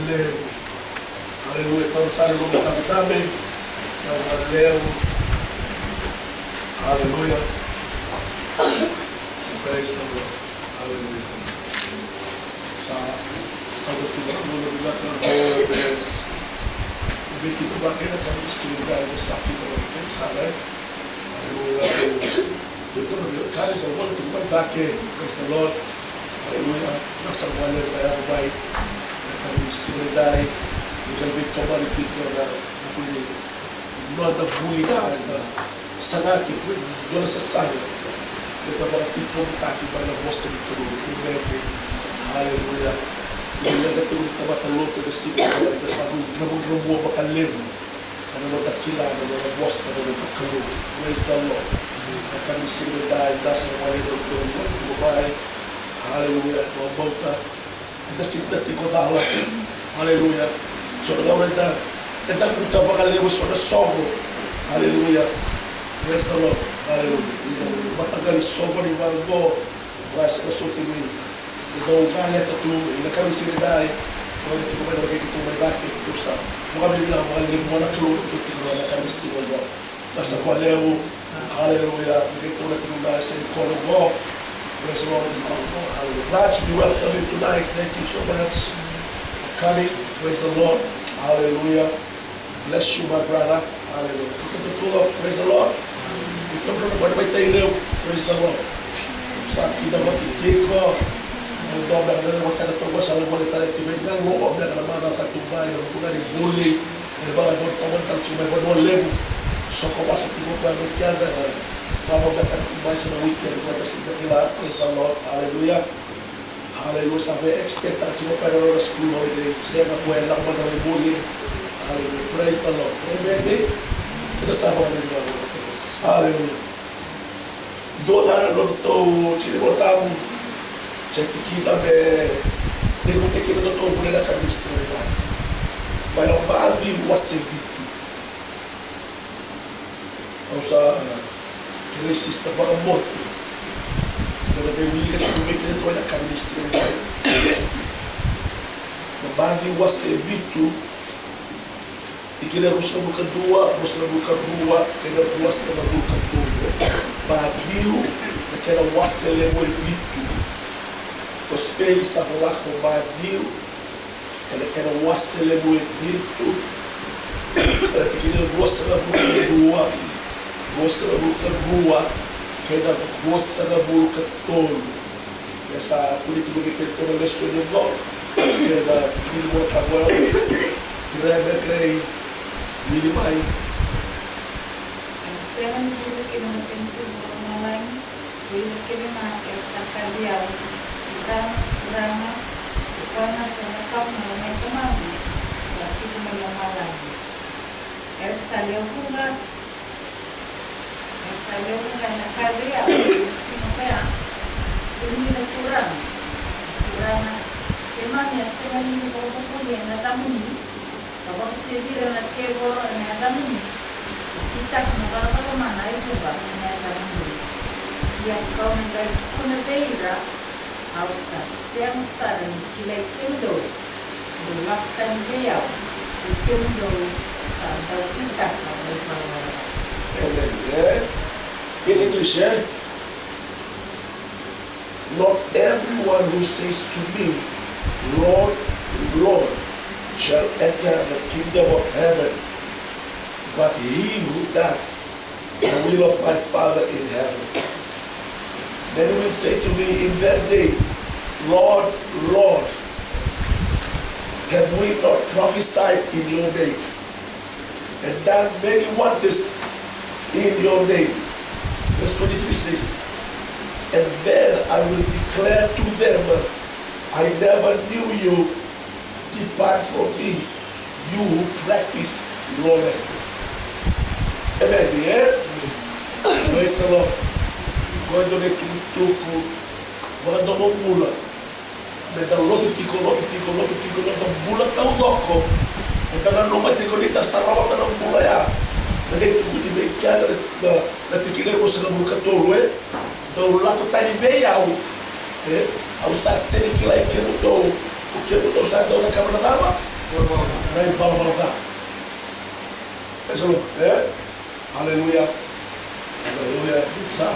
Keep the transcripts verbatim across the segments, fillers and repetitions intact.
Levu. Aleluya. Tau tale na nomu itavi. Tau levu. Aleluya. Praise the Lord. Aleluya. Sa tau tiko na nomu itavi. Vei keitou vaka kina ka ni siga ni sa tiko na kena sala. Aleluya. Aleluya. Praise the Lord. Aleluya. Vinaka sara vakalevu na yaco mai. Na ka ni siga edai. Ni qai veitomani tiko na vuli. Noda vuli ga eda saga tiko, dua na sasaga. Eda vakatitobu tiko mai na vosa ni Kalou. Amen. Aleluya. Ni leqa tiko ni tamata lotu eda sega ni, eda sa dravudravua vakalevu. Ena noda kila na nona vosa na noda Kalou. Praise the Lord. Na ka ni siga edai, da sa na wale na noda Kalou. Hallelujah. Vakabauta. Eda sega ni tiko cala. Hallelujah. So na gauna eda, eda guta vakalevu so na soqo. Hallelujah. Praise the Lord. Hallelujah. Mataqali soqo ni vaqo. Wa sega soti ni. Eda dau galeta tu ena ka ni siga edai. Eda tiko mai na wekei keitou mai cake keitou sa vakavinavinaka vakalevu vua na Kalou keitou tiko na ka ni siga oqo. Vinaka sara vakalevu. Hallelujah. Keitou na tiko mai sa i koya oqo. Praise the Lord. Hallelujah. Raj, we welcome you tonight. Thank you so much for coming. Praise the Lord. Hallelujah. Bless you, my brother. Hallelujah. Praise the Lord. Iko na brother, mai Tailevu. Praise the Lord. Sa kidavaki tiko. Au dau beka na wekada toka sa lai voli tale tiko. Ena lovo beka na mana ka tu mai na vuna ni vuli. E vaka e voli toka tale tiko mai Vanua Levu. Soko vasa tiko koya mai keda na. Vaka beka tu mai sa na weekend, koya sa kila. Praise the Lord. Hallelujah. Hallelujah. Sa vei extend taka tiko na nona school holiday. Sega, o koya e lako mada mai muri. Hallelujah. Praise the Lord. Amen. Keda sa vakavinaka. Hallelujah. Dua na nodatou tiki ni Vola Tabu. Sa tikina me, tiko tikina nodatou vuli ena ka ni siga edai. Mai na Maciu wase vitu. Au sa kerei Sister Vakamotu me na wilika tiko vei keda ena ka ni siga edai. Na Maciu wase vitu, tikina e ruasagavulu ka dua, ruasagavulu ka rua kei na ruasagavulu ka tolu. Maciu, na kena wase levu e vitu. Kosipeli sa vola ko Maciu, ena kena wase levu e vitu, ena tikina e ruasagavulu ka dua, ruasagavulu ka rua kei na ruasagavulu ka tolu. Ia sa kune tiko vei keda na lesoni oqo, se na tiki ni Vola Tabu, kerea me qai wili mai. Ena sega ni bula ki na matanitu vakalomalagi ko ira kece ga era sa kaci au, ko tama, ko turaga, ko koya ga sa cakava na loma i Tamaqu sa tiko mai lomalagi. Era sa lewe vuqa, era sa lewe vuqa ena kaci au ena siga koya. Kemuni na turaga, turaga, keimami a sega ni vakavuvuli ena yacamuni, ka vakasevi ira na tevoro ena yacamuni, ka kitaka na cakacaka mana e vuqa ena yacamuni. Ia kau na qai tukuna vei ira, au sa sega sara ni kilai kemudou. Dou lako tani vei au, ni kemudou sa dau kitaka na ivalavala ca. Amen. Eh? In English, eh? Not everyone who says to me, "Lord, Lord," shall enter the kingdom of heaven, but he who does the will of my Father in heaven. Many will say to me in that day, "Lord, Lord, have we not prophesied in your name, and done many wonders in your name?" Verse twenty-three says, "And then I will declare to them, 'I never knew you. Depart from me, you who practice lawlessness.'" Amen, eh? Praise the Lord. Qo e dua na itukutuku vakadomobula. Meda lotu tiko, lotu tiko, lotu tiko, lotu bula taucoko. Eda nanuma tiko ni da sa rawata na bula ya. Meda tukuni vei keda na, na, na tikina e ruasagavulu ka tolu, eh? Dou lako tani vei au, eh? Au sa sega ni kilai kemudou. O kemudou sa dau cakava na cava? Na ivalavala ca. Praise the Lord, e? Aleluya. Aleluya. Sa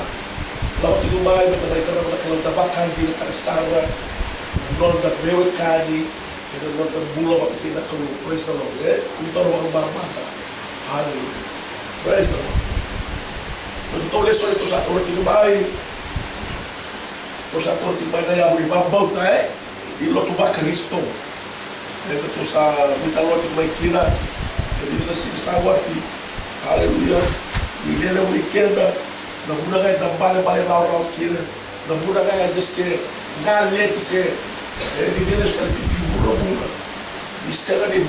lako tiko mai, meda mai taura na Kalou, da vakadinadinataka sara na noda veiwekani kei na noda bula vata kei na Kalou. Praise the Lord, e? Ni taura vakamaramata. Aleluya. Praise the Lord. Tou lesoni tou sa taura tiko mai. Tou sa taura tiko mai na yavu ni vakabauta, e? Ni lotu vaKarisito. Eda tou sa veitalanoa tiko mai kina ena vica na siga sa oti. Aleluya. Ni lelevu vei keda na vuna ga eda balebale rawarawa kina, na vuna ga eda se galeti se, e, ni lelevu se na pipi vuravura. Ni sega ni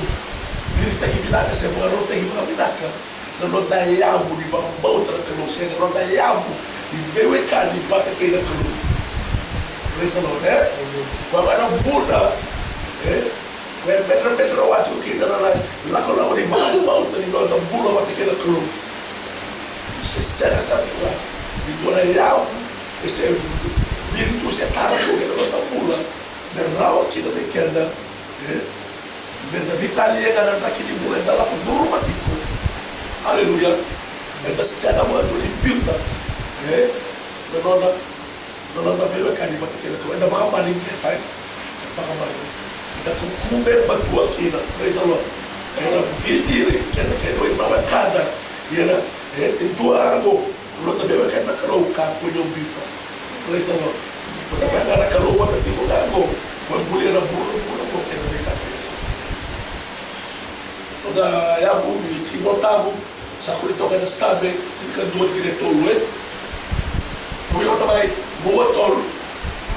viritaki vinaka se vakarautaki vakavinaka na noda yavu ni vakabauta na Kalou, se na noda yavu ni veiwekani vata kei na Kalou. Praise the Lord, e? Amen. Koya ga na vuna, e? Koya e medramedrau tiko kina na, na ilakolako ni vakabauta ni noda bula vata kei na Kalou. Se sega sara ni dua na yavu e se viritu se tara tu kina noda bula me rawa kina vei keda, e? Meda veitalia ga na draki ni bula eda lako curuma tiko. Aleluya. Eda sega vakadua ni biuta, e, na noda, na noda veiwekani vata kei na Kalou. Eda vakamareqeta, e? Eda vakamareqeta. Eda kukube matua kina. Praise the Lord. Kena bitiri keda kei na wekada. Ia na, e, e dua oqo. Noda veiwekani na Kalou, kakua ni o biuta. Praise the Lord. Noda veiwekani na Kalou vata tiko ga qo, ko bulia na vuravura qo kei na veika kece sese. Noda yavu ni tiki Vola Tabu sa kuri toka ena Same tinikadua, tinikatolu, e? Mo vota mai, mo vota tolu.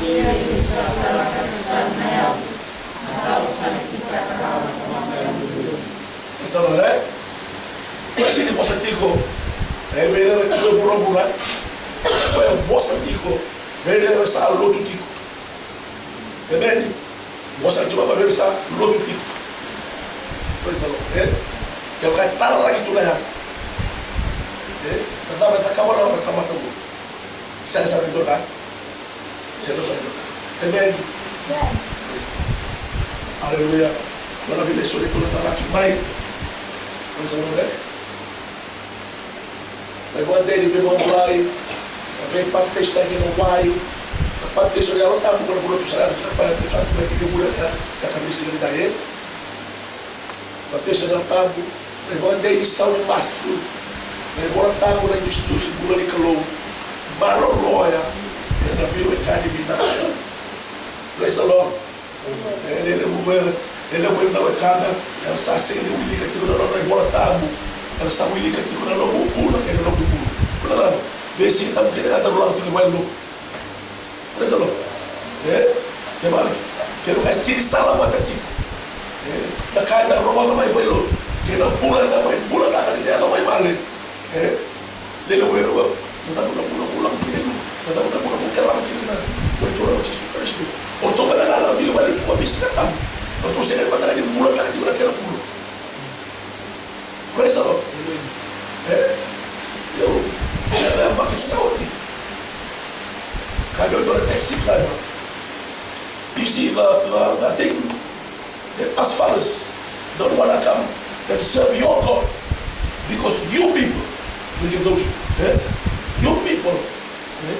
Ia ni sa talatala sara na yavu, na ka au sa kitaka rawa na tamata yadudua. Praise the Lord, e? Koya sega ni vosa tiko, e, vei ira era tiko e vuravura. Koya vosa tiko vei ira era sa lotu tiko. Emeni. Vosa tiko vei ira sa lotu tiko. Praise the Lord, e? Kevaka e tararaki tu na yavu, e, na cava e cakava rawa na tamata qo? Sega sara ni dua na ka. Sega sara ni dua na ka. Emeni. Aleluya. Nona veilesoni tou na tara tiko mai. Praise the Lord, e? Na ivakadei ni veivakabulai, na veipapitaisotaki ena wai, na papitaiso ni Yalo Tabu, ko na vuna tou sa yaco tiko, tou sa yaco tiko mai tiko e muri na, na yakavi ni siga nidai, e? Papitaiso ni Yalo Tabu, na ivakadei ni sau ni masu, na iVola Tabu, na idusidusi bula ni Kalou, maroroya ena veiwekani vinaka. Praise the Lord. E, lelevu, e, lelevu na wekada era sa sega ni wilika tiko na nona iVola Tabu, era sa wilika tiko na nomu bula kei na noqu bula. Bula na veisiga tabu kece ga daru lako tiko i valenilotu. Praise the Lord. E, kevaka, kevaka e sega ni sala vata tiko, e, na ka eda rogoca mai valenilotu kei na bula eda mai bulataka ni da yaco mai vale, e, lelevu, lelevu na cava na vuna mo lako kina i luve, na cava na vuna mo lako kina na Turaga o Jisu Karisito. O ratou ga na ka na veiwali tu mai Siga Tabu, o ratou sega ni vata ga ni bulataka tiko na kena bula. Praise the Lord. E? Io, e, e, yabaki sa oti. Kaya vei au e dua na taxi driver. You see, the, the, the thing, the, us fellas don't wanna come and serve your God because you people, look at those, e? You people, e?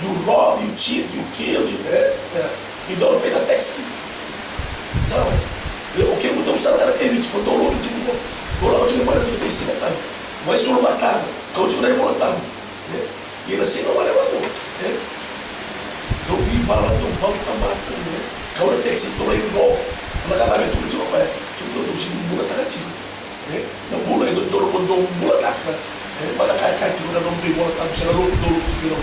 You rob, you cheat, you kill, you, e? E? You don't pay the tax. Sa, e, o kemudou sara ga na kai Viti, ko dou lotu tiko qo, dou lako tiko mai na noda veisiga tabu, mai sulu vata, kau tiko na iVola Tabu, e? Ia na siga wale wale, e? Dou veivala, dou vautamata, e? Kau na taxi, dou lai ro. Na ka ga me tukuni tiko o koya, kemudou dou sega ni bulataka tiko. E, na bula e dodonu mo dou bulataka, e, mada ka e kaya tiko na nomudou iVola Tabu se na lotu dou lotu tiko kina.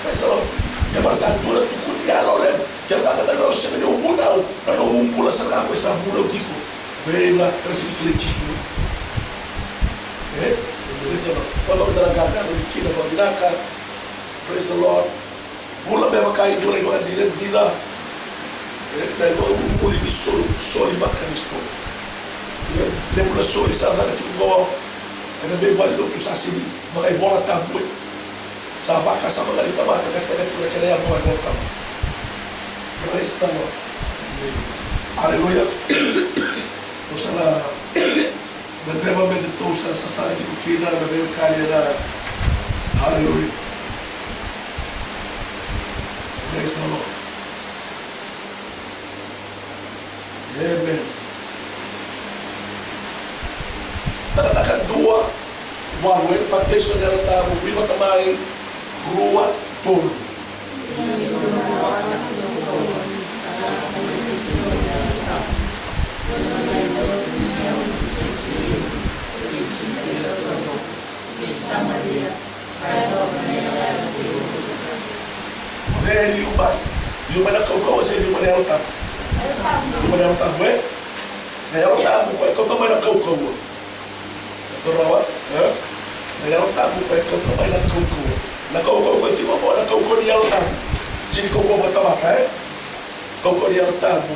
Praise the Lord. Kevaka sa dua na tukuni yaloleva, kevaka na nomu sega ni vunau, na nomu bula sa na ka ko e sa vunau tiko vei ira era sega ni kilai Jisu. E? Praise the Lord. Vakavinavinaka, vakavinavinaka. Praise the Lord. Bula me vaka e dua na ivakadinadina, e, na ivakavuvuli ni soli, soli vaKarisito. Ia, levu na soli sa caka tiko qo ena veivalenilotu sa sega ni vakaivolatabu, e. Sa vakasama ga ni tamata ka sega tiko na kena yaga vakaivolatabu. Praise the Lord. Hallelujah. Tou sa na gadreva me tou sa sasaga tiko kina na veiwekani ena. Hallelujah. Praise the Lord. Amen. Takataka dua, walu, e, papitaiso ni Yalo Tabu, vica, tamai, rua, tolu. E liu mai, liu mai na kaukauwa se liu mai na Yalo Tabu? Liu mai na Yalo Tabu, e? Na Yalo Tabu koya e kauta mai na kaukauwa. Rawa, e? Na Yalo Tabu koya e kauta mai na kaukauwa. Na kaukauwa koya tiko qo, na kaukauwa ni Yalo Tabu. Sega ni kaukauwa vakatamata, e? Kaukauwa ni Yalo Tabu,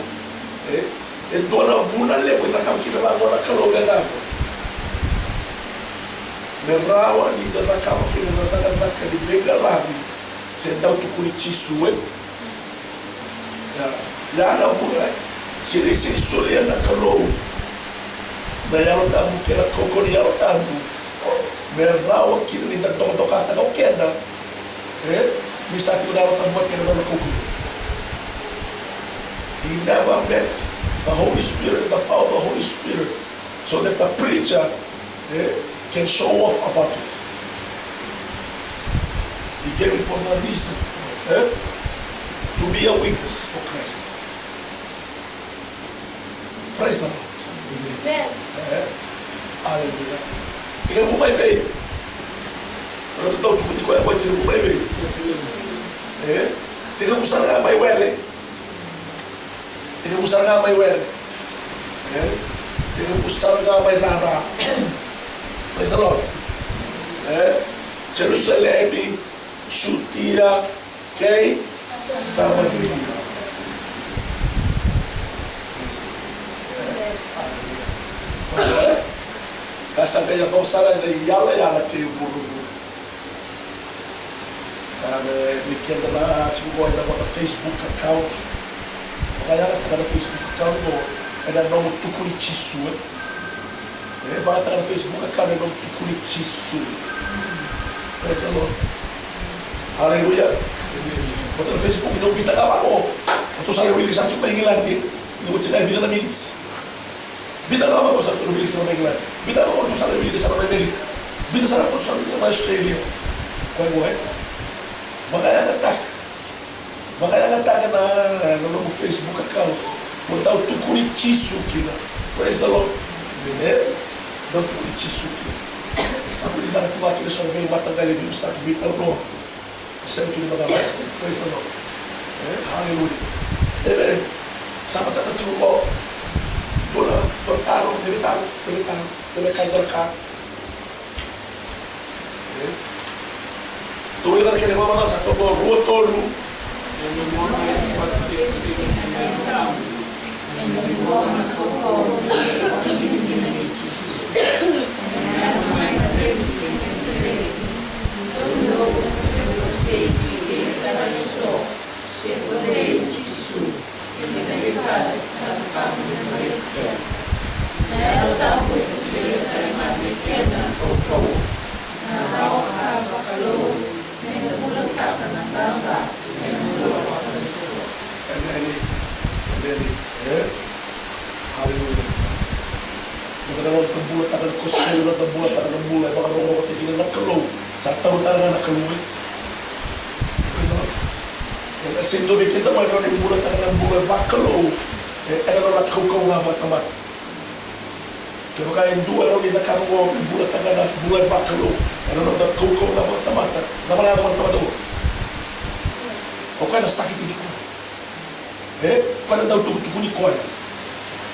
e? E dua na vuna levu e cakava kina vaqo na Kalou, e cava? Me rawa ni da cakava kina na cakacaka ni veiqaravi se dau tukuni Jisu, e? Ia, ia na vuna, e? Sega ni, sega ni solia na Kalou na Yalo Tabu kei na kaukauwa ni Yalo Tabu me rawa kina ni da dokadokataka o keda, e? Ni sa tiko na Yalo Tabu kei na nona kaukauwa. He never meant the Holy Spirit, the power of the Holy Spirit, so that the preacher, eh, can show off about it. He gave it for the reason, eh, to be a witness for Christ. Praise the Lord. Amen. Eh? Hallelujah. Tekivu mai vei? Ena dau tukuni koya, koya tekivu mai vei? Eh? Tekivu sara ga mai were. Tekivu sara ga mai were. Eh? Tekivu sara ga mai rara. Praise the Lord. Eh? Jerusalemi, Jutia, kei Samaria. Ka sa qai yaco sara ena iyalayala kei vuravura. Ka me, me keda na tiko qo ena noda Facebook account. Vakayagataka na Facebook account qo ena nomu tukuni Jisu, e. E, vakayagataka na Facebook account ena nomu tukuni Jisu. Praise the Lord. Hallelujah. Vata na Facebook, ni o biuta ga vaqo, o tou sa na wilika sa tiko mai Igiladi, ni oti ga e vica na miniti. Biuta ga vaqo sa tou na wilika sara mai Igiladi. Biuta ga vaqo tou sa na wilika sara mai Amerika. Biuta sara vaqo tou sa na wilika mai Australia. Koya qo, e. Vakayagataka. Vakayagataka na, na nomu Facebook account. Mo dau tukuni Jisu kina. Praise the Lord. E? Dau tukuni Jisu kina. Au ni caka tu ga kina so na veimataqali ni sa tu vei tau no. Sega tu ni mataqali. Praise the Lord. E? Hallelujah. Amen. Sa matata tiko qo. Dua na, dua na taro, dua na taro, dua na taro, dua na kai, dua na ka. Tou wilika na kena ivakavakacala sa toka rua tolu. Emeni. Emeni. E? Haleluya. Meda na noda bulataka na gospel, noda bulataka na bula e vakarokorokotaki kina na Kalou. Sa taura tale ga na Kalou, e? Praise the Lord. E sega ni dua vei keda mai na nona bulataka na bula e vakalou, e, ena nona kaukauwa ga vakatamata. Kevaka e dua e rawa ni cakava qo, bulataka na bula e vakalou ena noda kaukauwa ga vakatamata, na vale ga vakatamata qo. O koya na sakiti tiko. E, koya na dau tukutukuni koya.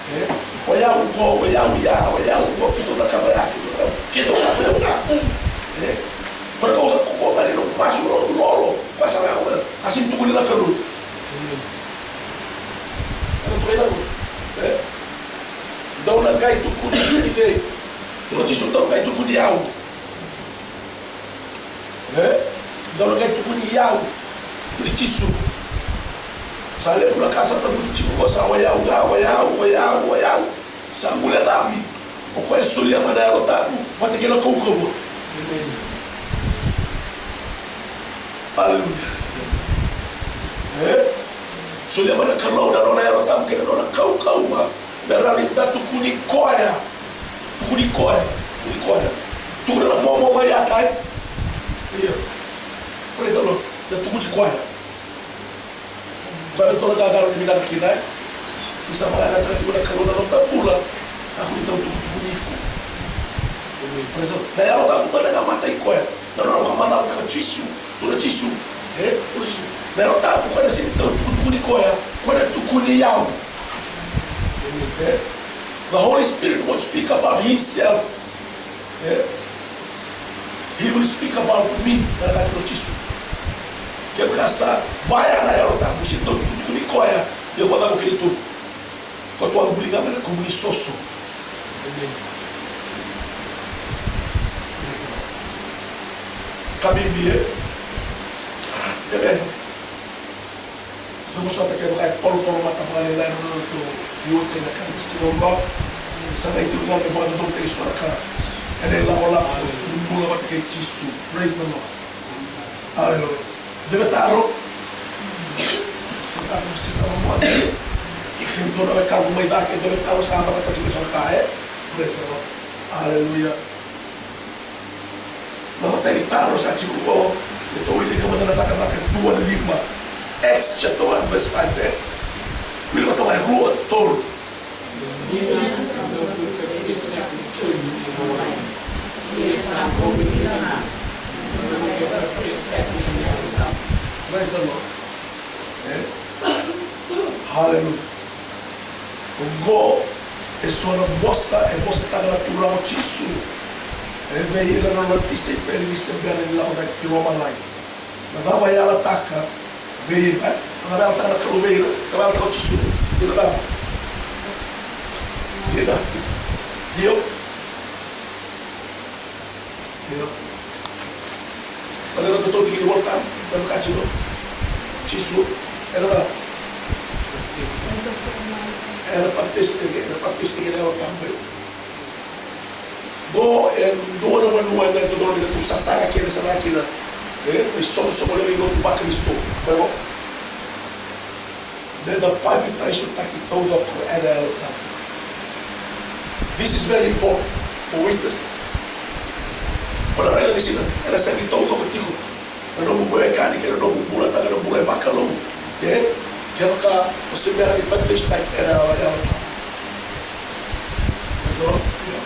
E, o yau qo, o yau ya, o yau qo, keitou cakava ya, keitou cakava, keitou cakava ya. E, koya na kausa ko qo, mani no masu lolo, lolo, koya sa na, sa sega ni tukuni na Kalou. Ena tukuna, e, dou na qai tukuni i vei? Dou na Jisu, dou na qai tukuni au. E? Dou na qai tukuni au. Tukuni Jisu. Sa levu na ka sa tavuti tiko qo, sa o yau ga, o yau, o yau, o yau. Sa gule cavi. O koya e solia mai na Yalo Tabu vata kei na kaukauwa. Aleluya. E? Solia mai na Kalou na nona Yalo Tabu kei na nona kaukauwa. Me rawa ni da tukuni koya. Tukuni koya. Tukuni koya. Tukuna na momo mai a kai. Ia. Praise the Lord. Da tukuni koya. Koya me toro gagaro ni vinaka kina, e? Ni sa vakayagataka tiko na Kalou na noda bula, na kua ni tau tukutukuni iko. Praise the Lord. Na Yalo Tabu mada ga matai koya. Na nona vakamacalataka Jisu, tu na Jisu, e? Tu na Jisu. Na Yalo Tabu koya na sini tau tukutukuni koya, koya na tukuni yau. E? The Holy Spirit won't speak about himself. E? He will speak about me, na ka tiko Jisu. Kevaka sa vaya na Yalo Tabu, sini tau tukutukuni koya, ia vata ko kiri tu. Ko tua buli ga me na kumuni soso. Amen. Ka bibi, e? Amen. Noqu sota kevaka e tolotolo mata vakalailai na nodratou iwasei na ka ni siga oqo. Sa qai tiko ga me vakadodonutaki so na ka ena ilakolako ni bula vata kei Jisu. Praise the Lord. Aleluya. Dua na taro. Sa taro, sista, mo. Kemudou na wekaqu mai cake, dua na taro sa vakataki me so na ka, e? Praise the Lord. Aleluya. Na imatai ni taro sa tiko qo, me tou wilika mada na Cakacaka dua lima. Acts chapter one verse five, e? Wilika mada, rua, tolu. Praise the Lord. E? Hallelujah. Oqo e so na vosa e vosataka na Turaga o Jisu, e, vei ira na nona tisaipeli ni se bera ni lako cake ki lomalagi. Na cava e yalataka vei ira, e? Na cava e yalataka na Kalou vei ira, na cava e yalataka o Jisu, ira cava? Ira. Io. Io. Baleta na itovo tiko ni Volatabu, na ka tiko. Jisu, ena cava? Ena papitaisotaki, ena papitaisotaki ena Yalo Tabu. Qo e dua na vanua eda dodonu me tou sasaga kece sara kina. E, na isoqosoqo levu ni lotu vaKarisito. Qo. Meda papitaisotaki taucoko ena Yalo Tabu. This is very important for witness. O na raica ni sega, ena sega ni taucoko tiko na nomu veiwekani kei na nomu bula, taga na bula e vakalou. E? Kevaka o se bera ni papitaisotaki ena Yalo Tabu. Praise the Lord. Ia.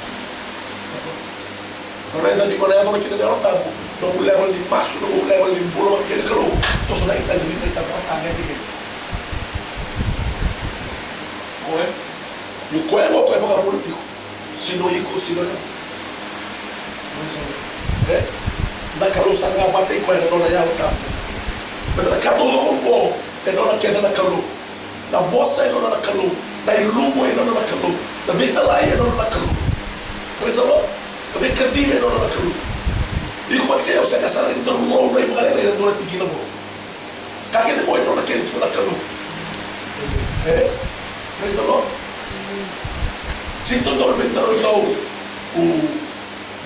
Ko na yaca ni ko na yaco mai kina na Yalo Tabu, nomu level ni masu, nomu level ni bula vata kei na Kalou, toso na itagitagi, na itagitagi. Oe? Ni koya qo, koya vakabula tiko. Sino iko, sino iko. E? Na Kalou sara ga vakataki koya na nona Yalo Tabu. Baleta na ka taucoko qo, e nona kece na Kalou. Na vosa e nona na Kalou, na ilumu e nona na Kalou, na veitalai e nona na Kalou. Praise the Lord. Na veikacivi e nona na Kalou. Iko vata kei au sega sara ni dau laurai vakalailai ena dua na tikina qo. Ka kece qo e nona kece tiko na Kalou. E? Praise the Lord. Sega ni dodonu me daru dau, u,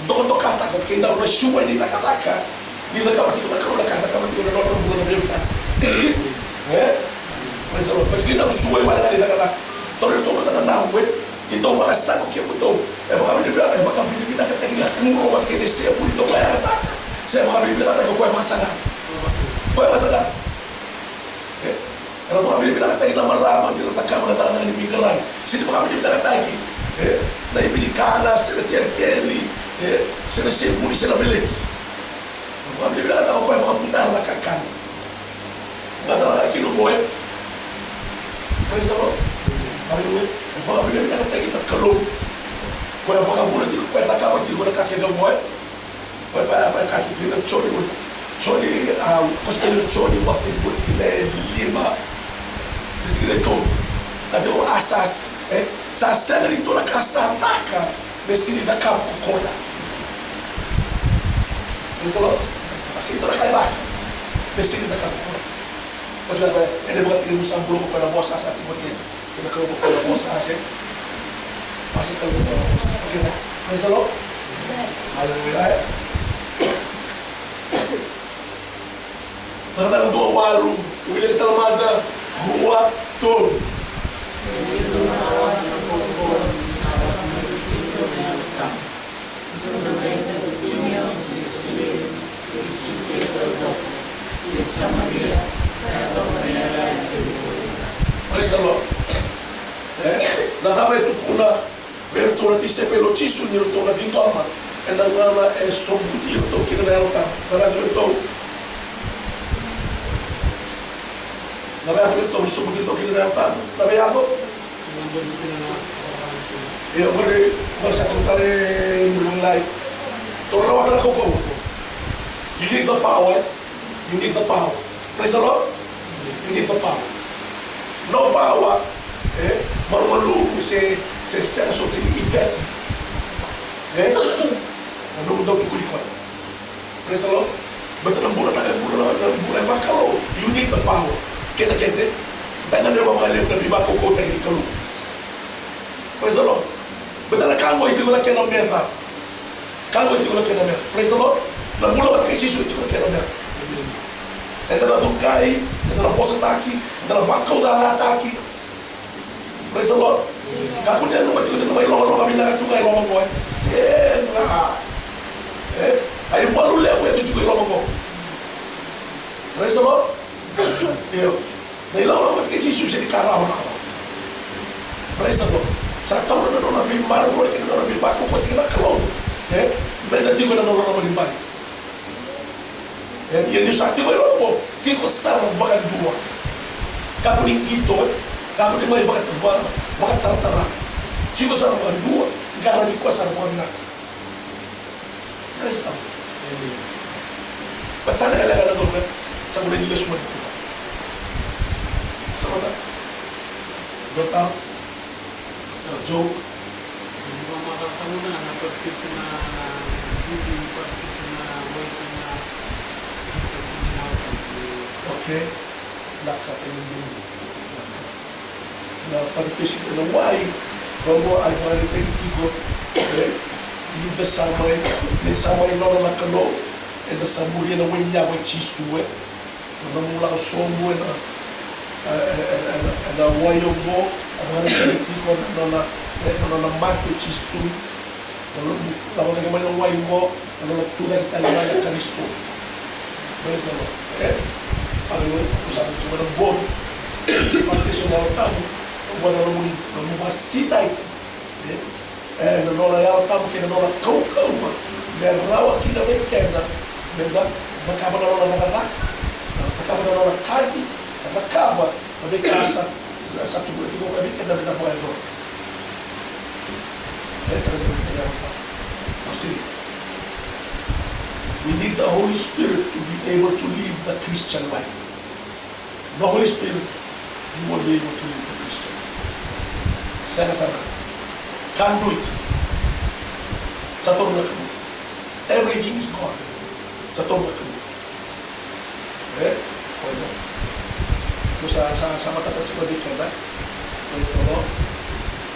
Dokadokataka o kedaru na suai ni cakacaka ni cakava tiko na Kalou na ka e cakava tiko na nona bula na veiwekani. E? Praise the Lord. But kedaru suai wale ga ni cakacaka. Tauri ratou mada na navu, e. Ni dou vakasaqa o kemudou. E vakavinavinaka, e vakavinavinakataki na kuro vata kei na isevu ni dou vakayagataka. Se e vakavinavinakataki o koya vakasaqa. Koya vakasaqa. E? Era vakavinavinakataki na marama ni ra cakava na cakacaka ni veiqaravi. Se ni vakavinavinakataki, e, na ivi ni kana, se na kerekere, e, se na sevuni, se na veleti. Vakavinavinakataka o koya vakabutara na kakana. Vakatara na kilo moe. Praise the Lord. Hallelujah. Vakavinavinakataki na Kalou. Koya vakabula tiko, koya cakava tiko na ka kece moe. Pai, pai, pai, ka tu kina Joni, Joni, a, Kosipeli o Joni, wase e dua tikina e lima, tikina e tolu. Na tiko a sa, e, sa sega ni dua na ka sa caka me sega ni cakava ko koya. Praise the Lord. Sa sega ni dua na ka e caka me sega ni cakava ko koya. Oti ya, ena ivakatekivu sa bula ko koya na Vosa, sa tiko kina, kei na Kalou ko koya na Vosa, a se. A se Kalou ko koya na Vosa. Okay, praise the Lord. Hallelujah. Cakacaka dua walu, wilika tale mada, rua, tolu. Praise the Lord. E, na cava e tukuna vei iratou na tisaipeli o Jisu ni ratou na ciqoma ena gauna e sobuti iratou kina na Yalo Tabu? Na cava e tukuna vei iratou? Na cava e tukuna vei iratou ni sobuti iratou kina na Yalo Tabu? Na cava e tukuna? E, qori, qori sa tukuna tale e muri lailai. Tou rawata na kaukaua. You need the power. You need the power. Praise the Lord. You need the power. No power, e, malumalumu se, se sega soti ni effect. E? Na nomu dau tukuni koya. Praise the Lord. Baleta na bula taka, bula na, na bula e vakalou. You need the power. Keda, keda. Baleta na vakalevu na veivakaukauataki ni Kalou. Praise the Lord. Baleta na ka qo e tiko na kena meca. Ka qo e tiko na kena meca. Praise the Lord. Na bula vata kei Jisu e tiko na kena meca. Eda na cuqai, eda na vosataki, eda na vakaucacataki. Praise the Lord. Kakua ni nanuma tiko ni na mai logaloga vinaka tu ga e loma qo, e. Sega. E? A ivalu levu e tu tiko e loma qo. Praise the Lord. Io. Na ilakolako vata kei Jisu sega ni ka rawarawa. Praise the Lord. Sa taura na nona veimaroroi kei na nona veivakaukauataki na Kalou. E? Meda tiko ena nona loma ni bai. E, ia niu sa tiko e loma qo, tiko sara vakadua. Kakua ni qito, e? Kakua ni mai vakatavara, vakataratara. Tiko sara vakadua, qaravi koya sara vakavinaka. Praise the Lord. Amen. But sa lekaleka na donu, sa qai lesu mai na kuva. Sa mata. Dota. Joe. Okay. Na ka e na papitaiso ena wai, vaqo a vakaraitaki tiko, e, ni da sa mai, ni sa mai nona na Kalou, eda sa muria na wai ni yago i Jisu, e. Na nomu lako sobu ena, e, e, e, e, ena wai oqo, a vakaraitaki tiko na nona, e, na nona mate o Jisu. Na nona lako cake mai na wai oqo, na nona tucake tale mai na Karisito. Praise the Lord. E? Hallelujah. Ko sa tu mai na bogi. Papitaiso na Yalo Tabu. Oqo na nomuni, nomu vakasinaiti. E? E, na nona Yalo Tabu kei na nona kaukauwa. Me rawa kina vei keda. Meda cakava na nona cakacaka. Cakava na nona kaci. Cakava. Na veika sa, sa tukuna tiko vei keda me da vakayacora. E, e, e, e, e, e, we need the Holy Spirit to be able to live the Christian life. No Holy Spirit, you won't be able to live the Christian life. Sega sara. Can't do it. Sa toro na Kalou. Everything is gone. Sa toro na Kalou. E? Oya. Ko sa, sa, sa matata tiko vei keda. Praise the Lord.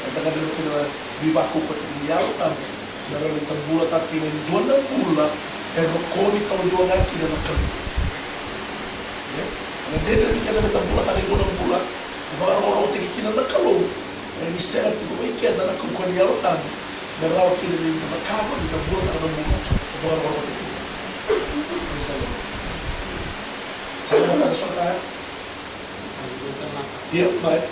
Eda gadreva kina na veivakaukauataki ni Yalo Tabu. Na rawa ni da bulataka kina e dua na bula e rokovi taudua ga kina na Kalou. E? Na dredre ni keda me da bulataka e dua na bula e vakarokorokotaki kina na Kalou. E ni sega tiko vei keda na kaukauwa ni Yalo Tabu. Me rawa kina ni da cakava, ni da bulataka na bula e vakarokorokotaki. Praise the Lord. Sa na matata sota ya? Ia, mai.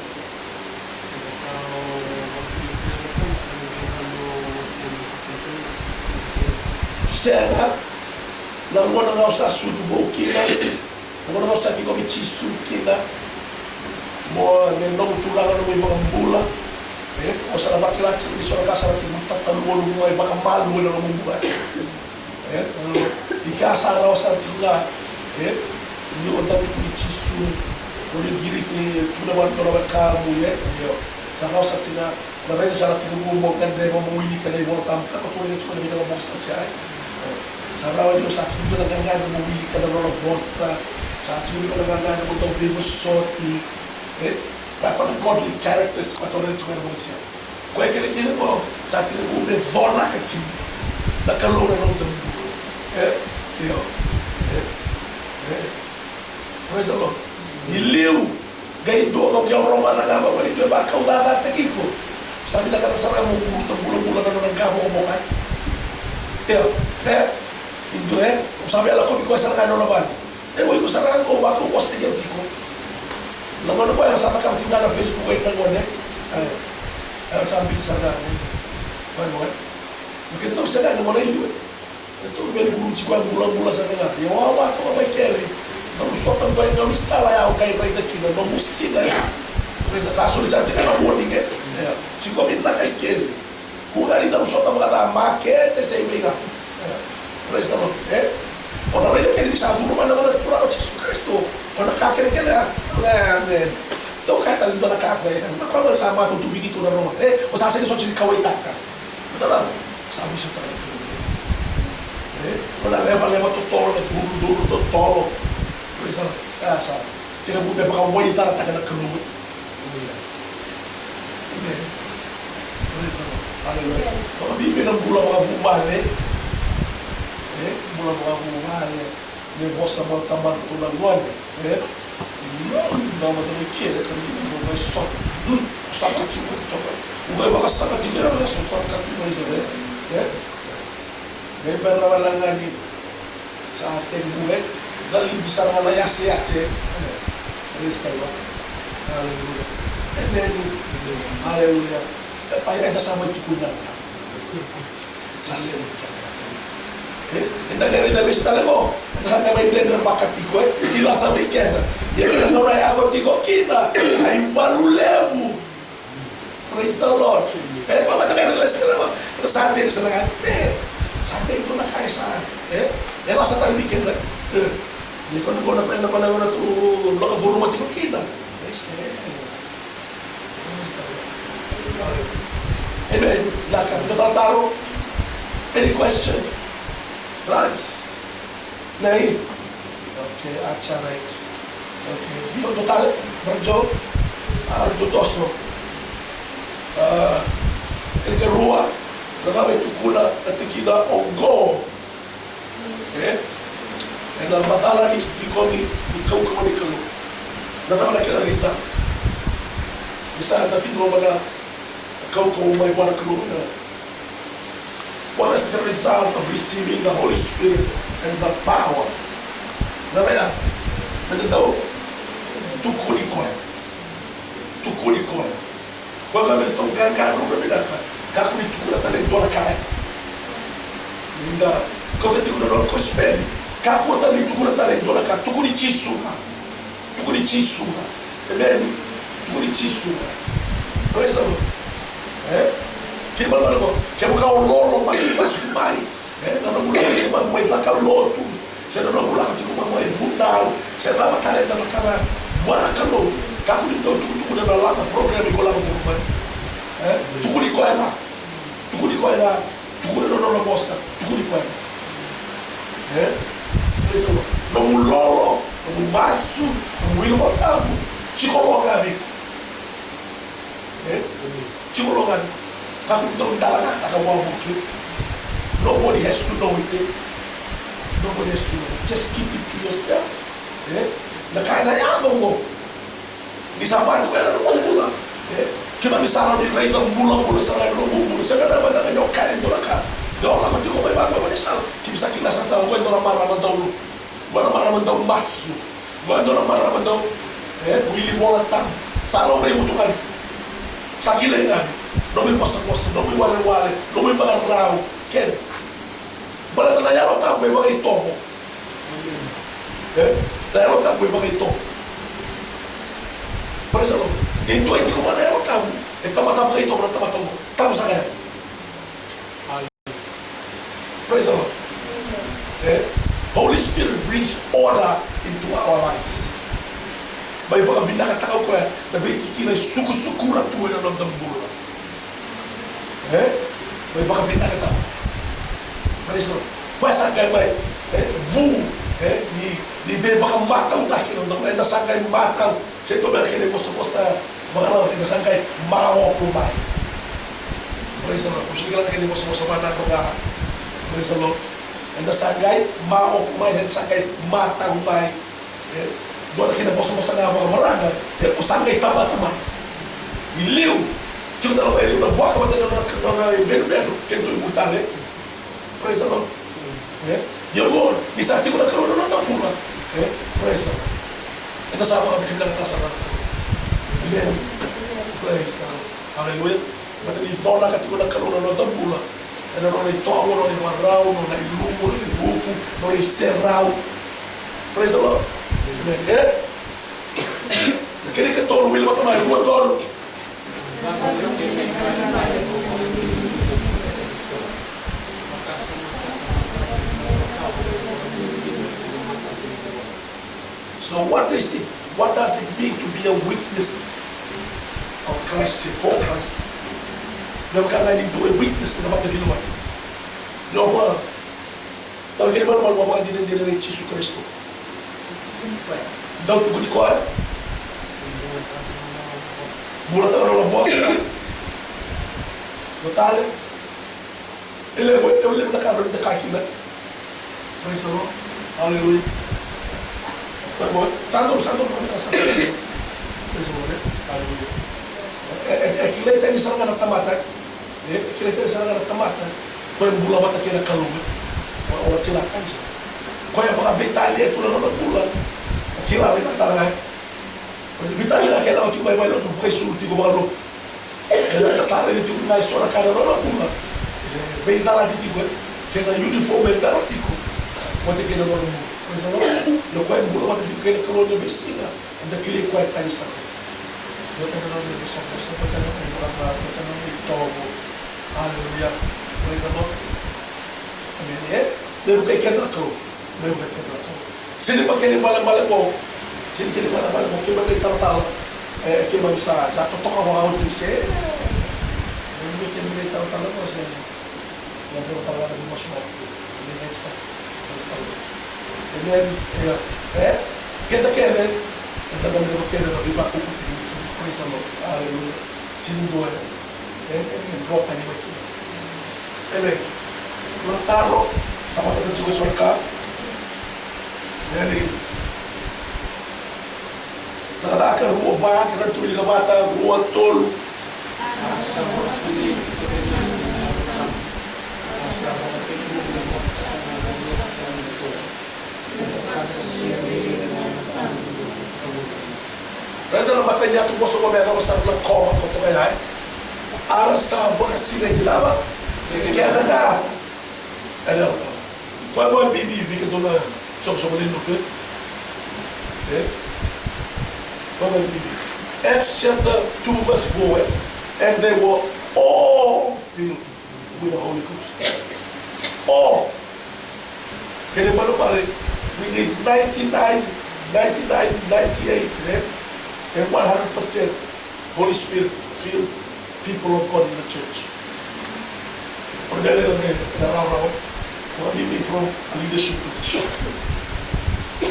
Sega, na gauna ga au sa sucu vou kina. Na gauna ga au sa ciqomi Jisu kina mo na noqu Turaga, noqu iVakabula. E, au sa na vakila tiko ni so na ka sa na tiko tatalua, noqu mai vakamalua ena noqu bula. E, ika sa rawa sara tiko ga. E, ni o dau tukuni Jisu, o ni qiriti tu na vanua na wekamu, e, io. Sa rawa sara tiko ga. Na raica sara tiko mo gadreva mo wilika na iVola Tabu, ka ko tu raica tiko na vica na bogi sa oti, e. Sa rawa ni o sa tiko na gagadre mo wilika na nona vosa. Sa tiko ni vaka na gaga mo dau veivosoti. E? Vaka na godly characters ka taura tiko na mausia. Koya kece kece qo sa tekivu me colaka kina na Kalou na noda bula. E? Io. E? E? Praise the Lord. Ni liu, qai dua qo ke o rogoca ga vakamalua, e vakaucacataki iko. Sa vinakata sara ga mo guruta bulabula na nona qavokavoka. Io. E? Ni dua, e? Sa via lakovi koya sara ga e nona vale. E, o iko sara ga o vakau, o sega ni tiko. Na gone qo era sa cakava tiko ga na Facebook, e, na gone. E, era sa biuta sara ga. Koya qo, e. Keda dau sega ni gone i liu, e. E, tou veibuluti koya bulabula sara ga. Ia wawa toka mai keri. Dau sota qo e dau ni sala ya o qai raica kina, nomu siga ya. Sa, sa soli sara tiko na warning, e. Ia, tiko vinaka i keri. Kua ni dau sota vakaca, makete se i vei ga. Praise the Lord. E? O na raica kina ni sa curu mai na Gone Turaga o Jisu Karisito. O na ka kece kece ya. Amen. Dau kaya tale dua na ka ko e. Na ka sa matau tu vei keitou na rogo. E, o sa sega soti ni kauwaitaka. Matata. Sa veisautaka na Kalou. E? O na levaleva totolo, na cudrucudru totolo. Praise the Lord. E, sa. Tekivu me vakawaicarataka na Kalou. Hallelujah. Amen. Praise the Lord. Hallelujah. Vakabibi na bula vakavuvale. E, bula vakavuvale. Me vosa vua na tamaqu na gone. E? Mm, na mata ni kele, ka ni mo mai sota. Mm, saka tiko toka. U qai vakasaka tiko na so saka tiko mai so, e? E? Me bera wala ga ni. Sa tekivu e calibi sara ga na yaseyase. Praise the Lord. Hallelujah. Amen. Hallelujah. E, pai, eda sa mai tukuna. Sa sere. E, eda qai raica lesu tale qo. Eda sa qai mai dredre vaka tiko, e. Ni lasa mai keda. Ia na gauna e yaco tiko kina. A ivalu levu. Praise the Lord. E, vaka da qai raica sara ga. Eda sa dredre sara ga. E, sa dredre tu na ka e sa. E, e lasa tale vei keda. E, ni ko na, ko na, ko na, ko na tu lako curuma tiko kina. E, sere. Praise the Lord. Amen. Naka, dua tale taro. Any question? Right? Nei? Okay, that's all right. Okay. Io, dua tale, Brother Joe? A, dua toso. A, e karua, na cava e tukuna na tikina oqo? E? Ena macala ni tikogi ni kaukauwa ni Kalou. Na cava na kena reason? Ni sa na tiko vaka na kaukauwa mai vua na Kalou. What is the result of receiving the Holy Spirit and the power? Na cava ya? Na dau tukuni koya. Tukuni koya. Koya ga me tou qaqarauna vinaka, kakua ni tukuna tale e dua na ka. Ni da kauta tiko na nona kosipeli, kakua tale ni tukuna tale e dua na ka, tukuni Jisu ga. Tukuni Jisu ga. Emeni. Tukuni Jisu ga. Praise the Lord. E? Kei na malumalumu, kevaka o lolo masumasu mai. E, na nomu lako tiko mai caka lotu, se na nomu lako tiko mai vunau, se cava tale na cakava, vua na Kalou, kakua ni dau tukutuku na lama program iko lako tiko mai. E, tukuni koya ga, tukuni koya ga, tukuni na nona vosa, tukuni koya ga. E, nomu lolo, nomu masu, nomu iVolatabu, tiko lo ga vei iko. E? Tiko lo ga. Kakua ni dau dalagataka wavoki. Nobody has to know it, e. Nobody has to know it. Just keep it to yourself. E? Na ka ena yaco qo. Ni sa bati koya na nomu bula. E? Keimami sa rawa ni raica bulabula sara ga na nomu bula. Se bera mada ga ni o kaya e dua na ka. Ni o lako tiko mai vakavevanisala. Keimami sa kila sara ga o koya e dua na marama dau lo. Dua na marama dau masu. Dua, dua na marama dau, e, wili Vola Tabu. Sa laurai motoka. Sa kilai ga. Nomu ivosavosa, nomu iwalewale, nomu ivakarau. Kena. Baleta na Yalo Tabu e vakaitovo. E? Na Yalo Tabu e vakaitovo. Praise the Lord. E dua e tiko mai na Yalo Tabu. E tamata vakaitovo, na tamata oqo. Tabu saka ya. Praise the Lord. Eh? Holy Spirit brings order into our lives. Mai vakavinakataka o koya na veitikina e sukusukura tu ena noda bula. Eh? Mai vakavinakataka. Praise the Lord. Koya sa qai mai, eh, vu E, ni, ni veivakamatautaki, no, no, eda sa qai matau. Se tu bera kena ivosavosa vakarau, eda sa qai maopo mai. Praise the Lord. Ko sa kila na kena ivosavosa vakarau ga. Praise the Lord. Eda sa qai maopo mai, eda sa qai matau mai. E, dua na kena ivosavosa ga vakamaraga, e, ko sa qai tamata mai. I liu, tiko na loma i liu na vuaka vata na nona, nona ibenubenu, kena tu i muri tale. Praise the Lord. E? Ia mo, ni sa tiko na Kalou na noda bula. E? Praise the Lord. Eda sa vakavinavinakataka sara na Kalou. Amen. Praise the Lord. Hallelujah. Baleta ni colata tiko na Kalou na noda bula. Ena nona itovo, nona ivakarau, nona ilumu, nona ivuku, nona iserau. Praise the Lord. Amen. E? Kena ikatolu, wili vata mai, rua, tolu. So what is it? What does it mean to be a witness of Christ, for Christ? Me vaka ga ni dua e witness na mata ni lomani. Ni o vaka, tau kena malumalumu, o vakadinadina nei Jisu Karisito. Dau tukuni koya. Bulataka na nona vosa. Dua tale. E levu, e levu na ka rawa ni da kaya kina. Praise the Lord. Hallelujah. Praise the Lord. Sa donu, sa donu, sa donu. Praise the Lord. Hallelujah. E, e, e kilai tani sara ga na tamata. E, e kilai tani sara ga na tamata. Koya e bula vata kei na Kalou. O, o kila tani sara. Koya e vakaveitalia tu na nona bula. O kila vei na tara ga. Veitalia kena oti mai, mai lotu, vakaisulu tiko vakalotu. E, na sara ni tiko na so na ka na nona bula. E, veicalati tiko, e. Kena uniform e cala tiko. Vata kei na nona bula. Praise the Lord. Ia koya e bula vata tiko kei na Kalou ena veisiga. Eda kilai koya tani sara. Vata na nona veisau, vata na nona ivakavuvuli, vata na nona itovo. Hallelujah. Praise the Lord. Amen. E? Me vukei keda na Kalou. Me vukei keda na Kalou. Sega ni kena ibalebale qo. Sega ni kena ibalebale qo. Keimami na italatala. E, keimami sa, sa totoka vakaoti se. Keimami na italatala qo se. Ia, keimami talatala ni masu qo. Keimami next time. Amen. Ia. E? Keda kece. Keda kece na veivakauqeti. Praise the Lord. Hallelujah. Sega ni dua. E, e, e, dua tani mai kina. Amen. Dua na taro, sa matata tiko eso na ka. Amen. Cakacaka rua, va, kena tuli ka vata, rua, tolu. Raica na matai ni yatu vosa qo me yacova sara na koma ko toka ya, e? Era sa vakasinaiti cava? Keda ga. Ena Yalo Tabu. Koya vakabibi vei keitou na soqosoqo lewe ni lotu, e? E? Koya vakabibi. Acts chapter two verse four, e? And they were all filled with the Holy Ghost. All. Kena ibalebale, we need ninety-nine, ninety-nine, ninety-eight, eh? And one hundred percent Holy Spirit filled people of God in the church.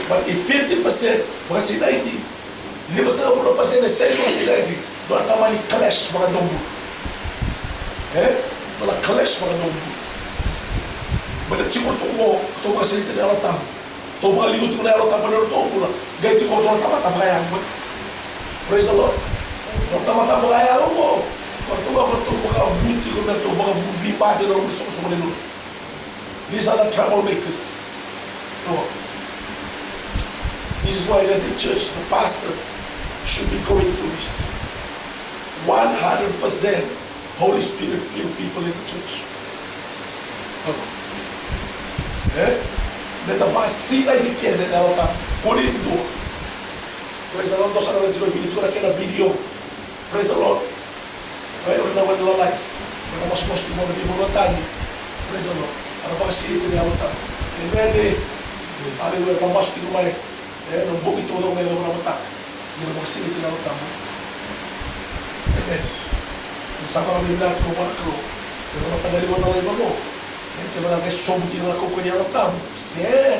But if fifty percent, vakasinaiti, Ni vasa na pasede sega ni vakasinaiti, dua na tamani clash vakadomobula. E? Dua na clash vakadomobula. Baleta tiko ratou qo, ratou vakasinaiti ena Yalo Tabu. Ratou vakaliu tiko na Yalo Tabu ena nodratou bula. Qai tiko ratou na tamata vakayalo. Praise the Lord. Na tamata vakayalo qo. Ratou vaka, ratou vakavu tiko me ratou vakavu vei vata na soqosoqo lewe ni lotu. These are the troublemakers. Oh. This is why in every church the pastor should be going through this. One hundred percent Holy Spirit filled people in the church. Oh. Eh? Meda vakasinaiti kece ena Yalo Tabu. Kua ni dua. Praise the Lord. Dou sa na via tiko, via tiko na kena video. Praise the Lord. Io, ira na gone lalai. Era masumasu tiko mai na veivanua tani. Praise the Lord. Era vakasinaiti ena Yalo Tabu. Amen. Aleluya. Era masumasu tiko mai. E, na bogi taucoko mai na mataka. Ni ra vakasinaiti ena Yalo Tabu. Amen. Ni sa vakavinavinaka vua na Kalou. Era mataqali vua na laiva qo. E, kevaka e sobu tiko na kaukauwa ni Yalo Tabu. Sega.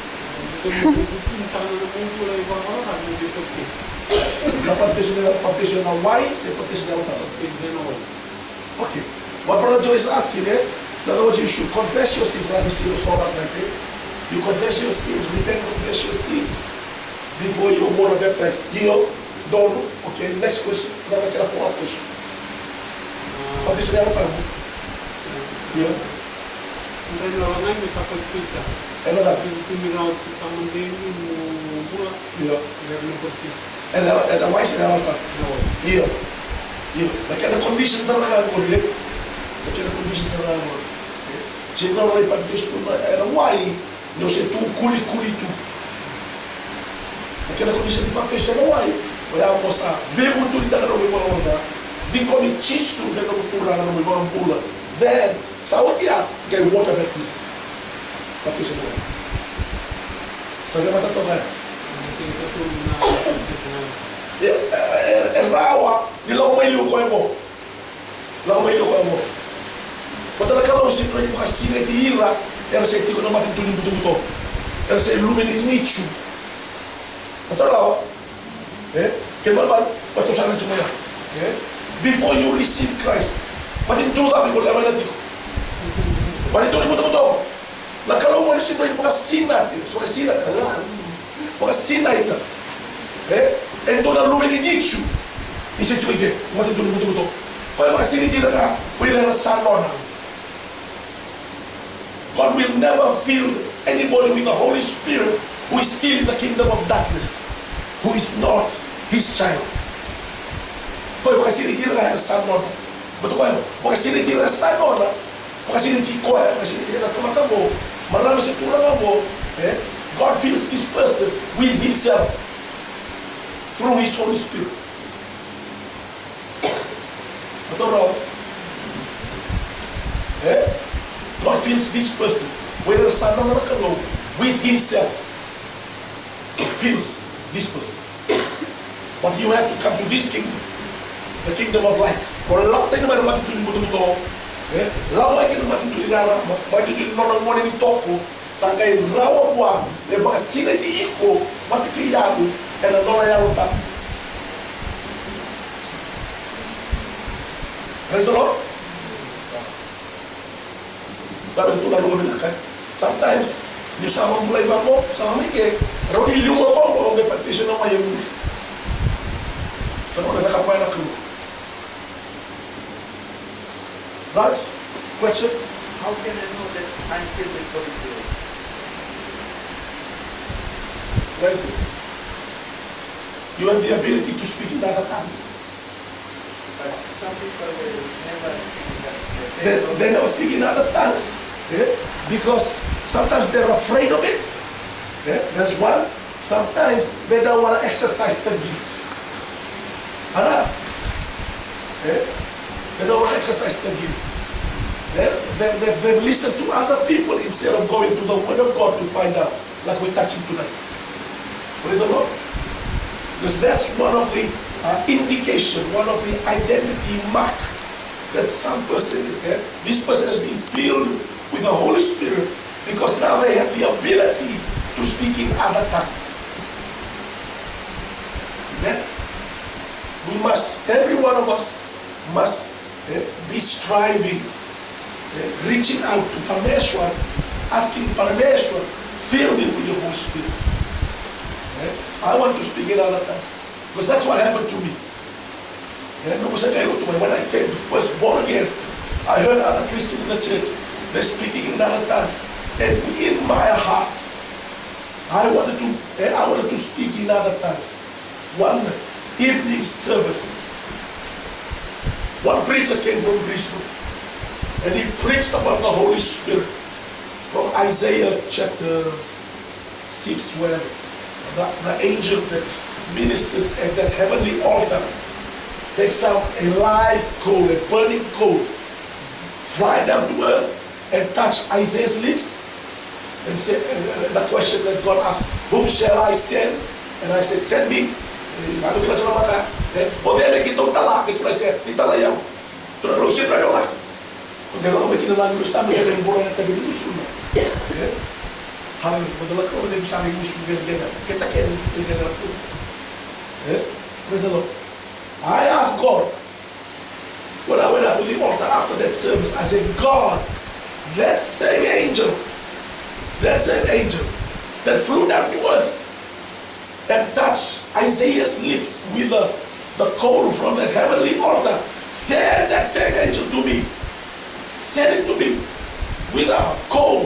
Na papitaiso na, papitaiso na wai se papitaiso na Yalo Tabu? Okay. What Brother Joe is asking, eh? In other words, you should confess your sins, like we see in the soul last night, eh? You confess your sins, repent and confess your sins before you are water baptized. Io, donu. Okay, next question. Cava na kena follow-up question? Papitaiso na Yalo Tabu. Io. Ena cava? Io. Ena, ena wai se na Yalo Tabu? Io. Io. Na kena condition sara ga qori, eh? Na kena condition sara ga qo. Sega ni rawa ni papitaiso tu ena wai ni o se tu kulikuli tu. Na kena condition ni papitaiso ena wai, oya mo sa veivutunitaka na nomu ivalavala ca, ciqomi Jisu me nomu Turaga, nomu iVakabula. Then sa oti ya, qai water baptism. Papitaiso ena wai. Sa via matata toka ya. E, e, e rawa ni lako mai liu o koya qo. Lako mai liu o koya qo. Baleta na Kalou sega ni vakasinaiti ira era se tiko na matanitu ni butobuto. Era se luve ni nitu. Baleta rawa. E? Kena ibalebale, baleta au sa kaya tiko mai ya. E? Before you receive Christ, matanitu cava iko lako mai na tiko? Matanitu ni butobuto. Na Kalou qo ni sega ni vakasinaiti, vakasina, vakasinaita. E? E dua na luve ni nitu. Ni se tiko i ke, matanitu ni butobuto. Koya vakasinaiti ira ga o ira era sa nona. God will never fill anybody with the Holy Spirit who is still in the kingdom of darkness, who is not his child. Koya vakasinaiti ira ga era sa nona. Baleta koya vakasinaiti ira era sa nona. Vakasinaiti koya, vakasinaiti na tamata qo, marama se turaga qo, e? God fills this person with himself through his Holy Spirit. Baleta rawa. E? God fills this person, o ira era sa nona na Kalou, with himself. Fills this person. But you have to come to this kingdom, the kingdom of light. Mo lako tani mai na matanitu ni butobuto, e? Lako mai ki na matanitu ni rarama, matanitu ni nona gone ni toko, sa qai rawa vua me vakasinaiti iko vata kei au ena nona Yalo Tabu. Praise the Lord. Daru tu na loma vinaka. Sometimes, ni sa mai bula i vaqo, sa mai ke, rawa ni liu o koya qo, o qai papitaiso ena wai e muri. Sa na caka vaya na Kalou. Last question. How can I know that I'm filled with Holy Spirit? Where is it? You have the ability to speak in other tongues. But some people will never think that they, they don't speak in other tongues, eh, because sometimes they're afraid of it. Eh, that's one. Sometimes they don't want to exercise the gift. Ana? Eh? They don't want to exercise the gift. Eh? They, they, they listen to other people instead of going to the Word of God to find out, like we're touching tonight. Praise the Lord. Because that's one of the, uh, indication, one of the identity mark that some person, eh, this person has been filled with the Holy Spirit, because now they have the ability to speak in other tongues. Amen. We must, every one of us must, eh, be striving, eh, reaching out to Parameshwar, asking Parameshwar, "Fill me with your Holy Spirit." Eh, I want to speak in other tongues. Because that's what happened to me. Eh, noqu sa qai lotu mai, when I came, was born again, I heard other Christians in the church, they're speaking in other tongues. And in my heart, I wanted to, eh, I wanted to speak in other tongues. One evening service, one preacher came from Brisbane, and he preached about the Holy Spirit from Isaiah chapter six, where the, the angel that ministers at that heavenly altar takes out a live coal, a burning coal, fly down to earth, and touch Isaiah's lips, and say, uh, the question that God asked, "Whom shall I send?" And I say, "Send me." Eh, ka tu kina tiko na maka, eh, o cei me keitou tala, keitou na se, ni tala i au. Turaga, au sega ni rawa ni lako. Au qai lako mai kina na lagi, au sa mai kina e bora na tavi ni gusuna. Eh? Hallelujah. Au qai lako mai kina na lagi, au sa mai gusu kina, kina, kina, kina, kina, kina. Eh? Praise the Lord. I ask God, when I went up to the altar after that service, I said, "God, that same angel, that same angel that flew down to earth and touched Isaiah's lips with the, the coal from the heavenly altar, send that same angel to me. Send it to me with a coal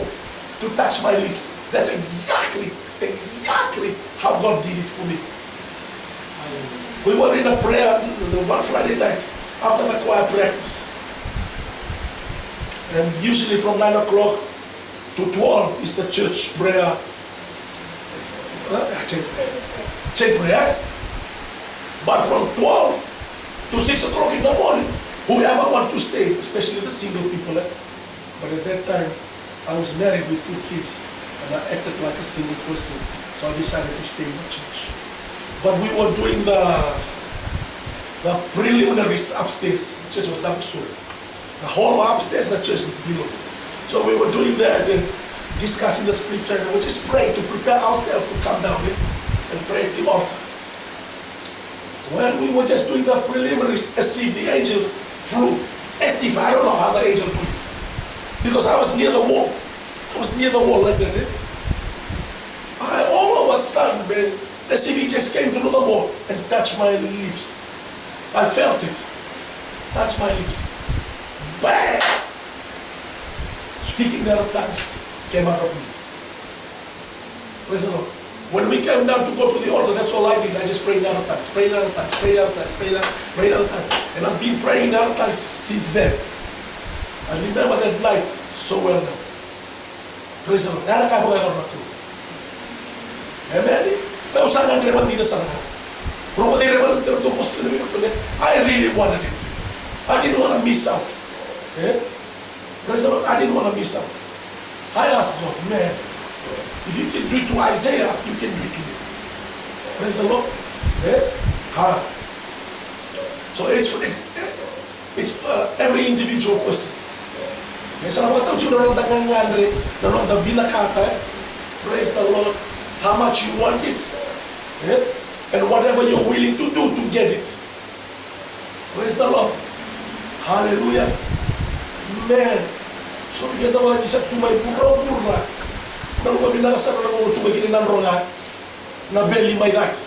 to touch my lips." That's exactly, exactly how God did it for me. We were in a prayer, mm, one Friday night after the choir practice. And usually from nine o'clock to twelve is the church prayer. Uh, chain, chain prayer. But from twelve to six o'clock in the morning, whoever want to stay, especially the single people, eh? But at that time, I was married with two kids, and I acted like a single person, so I decided to stay in the church. But we were doing the, the preliminaries upstairs. The church was double story. The hall upstairs, the church below. So we were doing that and discussing the scripture, and we were just praying to prepare ourselves to come down, eh, and pray at the altar. When we were just doing the preliminaries, as if the angels flew, as if, I don't know how the angel do it, because I was near the wall. I was near the wall like that, eh? I, all of a sudden, man, as if he just came through the wall and touched my lips. I felt it. Touched my lips. Bang! Speaking in other tongues came out of me. Praise the Lord. When we came down to go to the altar, that's all I did. I just prayed in other tongues, prayed in other tongues, prayed in other tongues, prayed in other, prayed in other tongues. And I've been praying in other tongues since then. I remember that night so well now. Praise the Lord. Era ka vaka era na tu. Amen. Meu sa gadreva dina sara. Rogoca, e gadreva dina, dou positini na vei koto. I really wanted it. I didn't want to miss out. Eh? Praise the Lord. I didn't want to miss out. I asked God, man, if you can do it to Isaiah, you can do it to me. Praise the Lord. Eh? Ha. So it's, it's, it's, uh, every individual person. E sa na vakatau tiko na noda gagadre, na noda vinakata, eh? Praise the Lord. How much you want it, eh? And whatever you're willing to do to get it. Praise the Lord. Hallelujah. Man. So keda vaka ni sa tu mai vuravura. Na loma vinaka sara na loma tu mai kina na droga. Na veli mai cake.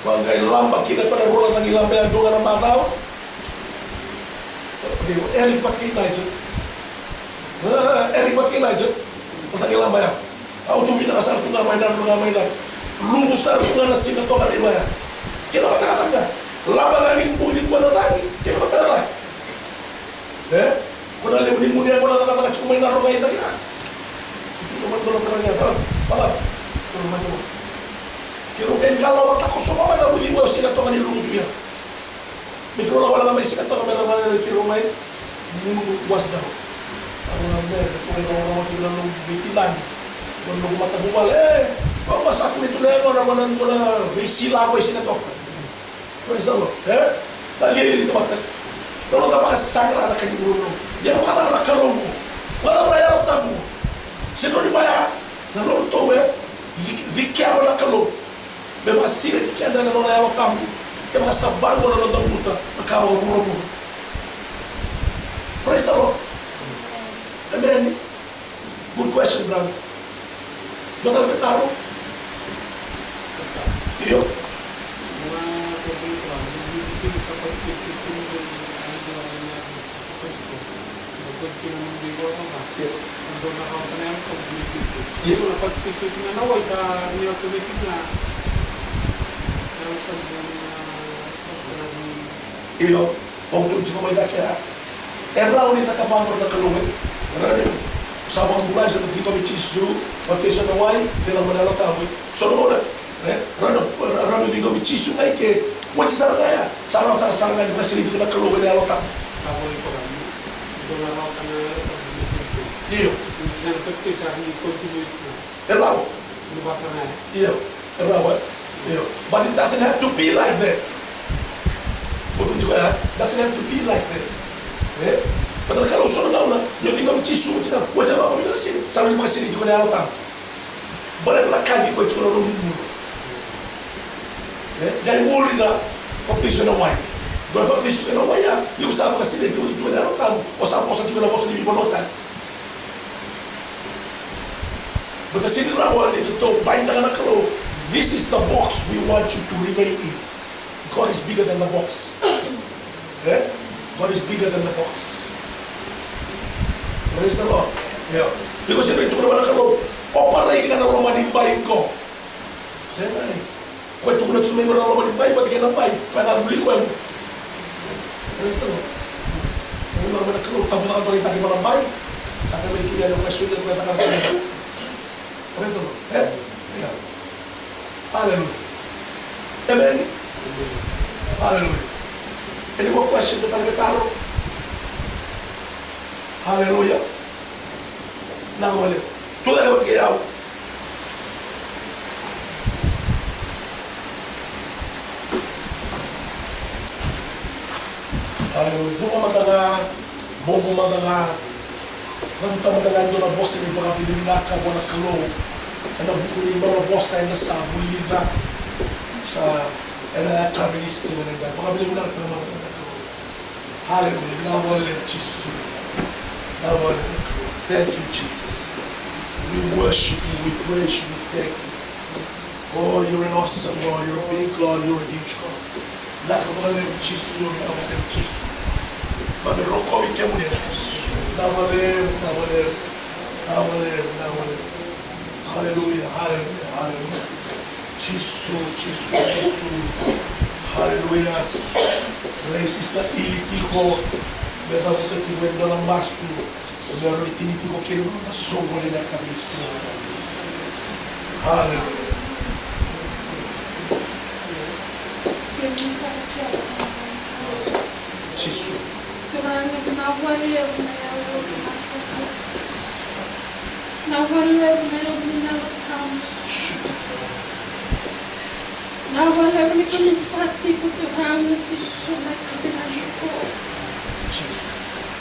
Ko a qai laba kina ko na rola cagi laba ya dua ga na macawa. Eric vata kei Nigel. Ah, Eric vata kei Nigel. Ko cagi laba ya. Au tu vinaka sara tu ga mai na rola ga mai cake. Luvu sara tu ga na siga toka ni vaya. Kena vata ga. Laba ga ni buli kua na cagi. Kena vata ga. E? Ko na levu ni muni ya ko na cakacaka tiko mai na roga i cake ya. Iko mai ko na roga ya, bala, bala. Ko na mai ko. Kero ben kala wa tako so mama na muni wa sina toka ni lugu tu ya. Me kero la wala mai sina toka me na mai kero mai. Munu was down. Aro na me, ko na roga wa kina no biti lani. Ko na mata bubal, e. Wa sa kuni tu na ko na ko na ko na veisila ko sina toka. Praise the Lord. E? Na lialia ni tamata. Na noda vakasaqara na ka ni vuravura. Ia vakacava na Kalou qo? Vakacava na Yalo Tabu? Se dua ni vaya na nodratou e vi-, vikeva na Kalou me vakasinati keda na nona Yalo Tabu. Ke vakasava qo na noda guta na ka vakavuravura. Praise the Lord. Amen. Good question, brother. Dua tale na taro? Io. Yes. Yes. Io. Au tu tiko mai cake ya. E rawa ni cakava qori na Kalou e. Rawa ni sa vakabulai, sa na tiko mai Jisu, papitaiso ena wai, kei na Yalo Tabu. So na gauna, e, rawa ni, rawa ni tiko mai Jisu mai ke. Oti sara ga ya. Sa rawa sara ga ni vakasinaiti tiko na Kalou ena Yalo Tabu. Io. E rawa. Io, e rawa. Io. But it doesn't have to be like that. But it doesn't have to be like that. E? But na Kalou so na gauna, ni o tiko mai Jisu, o tiko, o tiko, o tiko, sa na vakasinaiti tiko na Yalo Tabu. But e vakakaci ko tiko na nomu bula. E? Qai muri na papitaiso ena wai. Dua na papitaiso ena wai ya, ni ko sa vakasinaiti tiko na Yalo Tabu, o sa vosa tiko na vosa ni veivanua tani. But the same rawa ni tou baitaka na Kalou. This is the box we want you to remain in. God is bigger than the box. Eh? God is bigger than the box. Praise the Lord. Yeah. Because e tukuna vua na Kalou, operate ga ena loma ni bai qo. Sega. Koya e tukuna tiko mai qo na loma ni bai, vata kei na bai, koya na vuli koya. Praise the Lord. Lako mai na Kalou, tabu caka toka i taki mana bai. Sa ka mai kiri yani o kai suli, o kai taka. Praise the Lord. E? Ia. Hallelujah. Amen. Hallelujah. Any more questions? Ko tale me taro. Hallelujah. Na wale. Tu da ka vata kei au. Aleluya. Cuva mada ga, bobo mada ga. Cavuta mada ga e dua na vosa ni vakavinavinaka vua na Kalou ena vuku ni nona vosa eda sa vulica. Sa ena yakavi ni siga nikua. Vakavinavinaka mada ga na Kalou. Hallelujah. Vinaka vakalevu Jisu. Vinaka vakalevu. Thank you, Jesus. We worship you, we praise you, we thank you. Oh, you're an awesome God, you're a big God, you're a huge God. Vinaka vakalevu Jisu, vinaka vakalevu Jisu. Mami rokovi kemuni. Vinaka vakalevu, vinaka vakalevu. Vinaka vakalevu, vinaka vakalevu. Hallelujah, hallelujah, hallelujah. Jisu, Jisu, Jisu. Haleluya. Rei Sista Ili tiko me cavuta tiko e dua na masu me rawa ni tini tiko kina na soqo ni na kamisa. Haleluya. Jisu. Turaga, vinaka vakalevu na yalo vinaka. Vinaka vakalevu na yalo vinaka. Vinaka vakalevu ni ko ni sa tiko, Turaga Jisu, na ka vinaka nikua.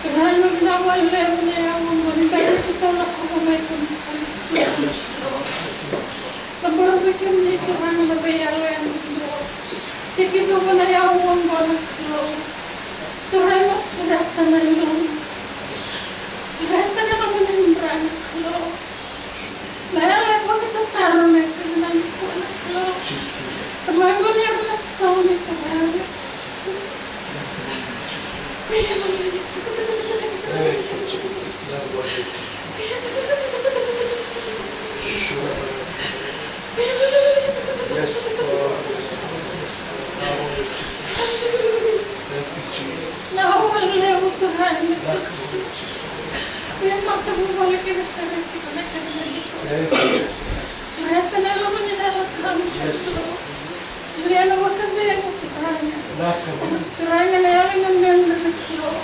Turaga, vinaka vakalevu na yalo oqo ni bera ni keitou lakova mai, ko ni sa lesu. Cabora vei kemuni, Turaga, na veiyalo yadudua. Tekivu mai na yalo oqo na Kalou. Turaga, sureta na yalo. Sureta na nomuni dra na Kalou. Na yalo e vakatataro na yakavi nikua na Kalou. Tamaqu, ni yalo na sauni, Turaga Jisu. Thank you, Jesus. Yes, Lord. Yes, Lord. Yes, Lord. Thank you, Jesus. Vinaka vakalevu Turaga Jisu. Thank you, Jesus. Thank you, Jesus. Sureta na lomani na Kalou. Yes, Lord. Solia na vakacegu, Turaga. Vinaka. Turaga, na yalo e gadreva na Kalou.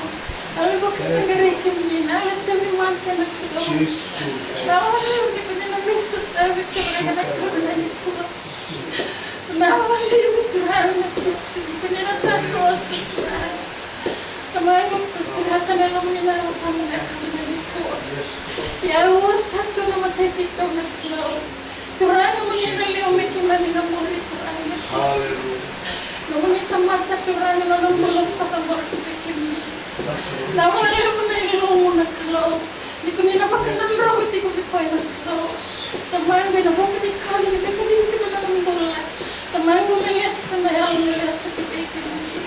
Yalo e vakasaqarai kemuni, na yalo e tauvimate na Kalou. Jisu, Jisu. Vinaka vakalevu ni ko ni na veisotavi, Turaga, na yakavi nikua. Vinaka vakalevu, Turaga Jisu, ni ko ni na takoso, Turaga. Tamaqu, sureta na lomani na Kalou na yakavi nikua. Yes, Lord. Ia, au sa tu na matai keitou na Kalou. Turaga, mo ni na liu me keimami na muri, Turaga Jisu. Hallelujah. Nomuni tamata, Turaga, na nona bula sa cabora tu vei kemuni. Vinaka vakalevu na ilumu na Kalou. Ni ko ni na vakadrodroi tiko vei koya na Kalou. Tamaqu, ena vuku ni Kalou ni vakadeitaka na nona bula. Tamaqu, me lesu na yalo, me lesu ki vei kemuni.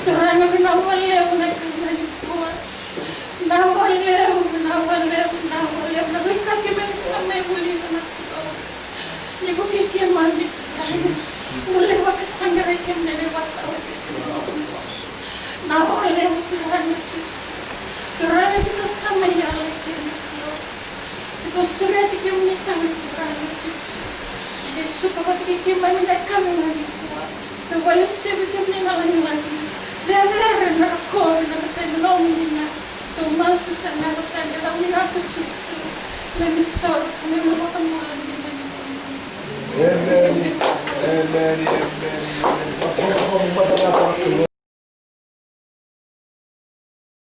Turaga, vinaka vakalevu na yakavi nikua. Vinaka vakalevu, vinaka vakalevu, vinaka vakalevu na veika keimami sa mai vulica na Kalou. Ni vukei keimami, Turaga. Jisu. Mo lai vakasaqarai kemuni ena ivakatawa kei keimami. Vinaka vakalevu, Turaga Jisu. Turaga, keitou sa mai yaloi kemuni, Kalou. Keitou sureti kemuni tale, Turaga Jisu. Ni suka vata kei keimami na yakavi nikua. Keitou vakalesuya vei kemuni na lagilagi. Cecere na rokovi, na matai ni nomuni na. Keitou masu sa na matai ni lagilagi Jisu. Keimami soro, keimami vakabula, keimami. Amen. Amen. Amen. Amen.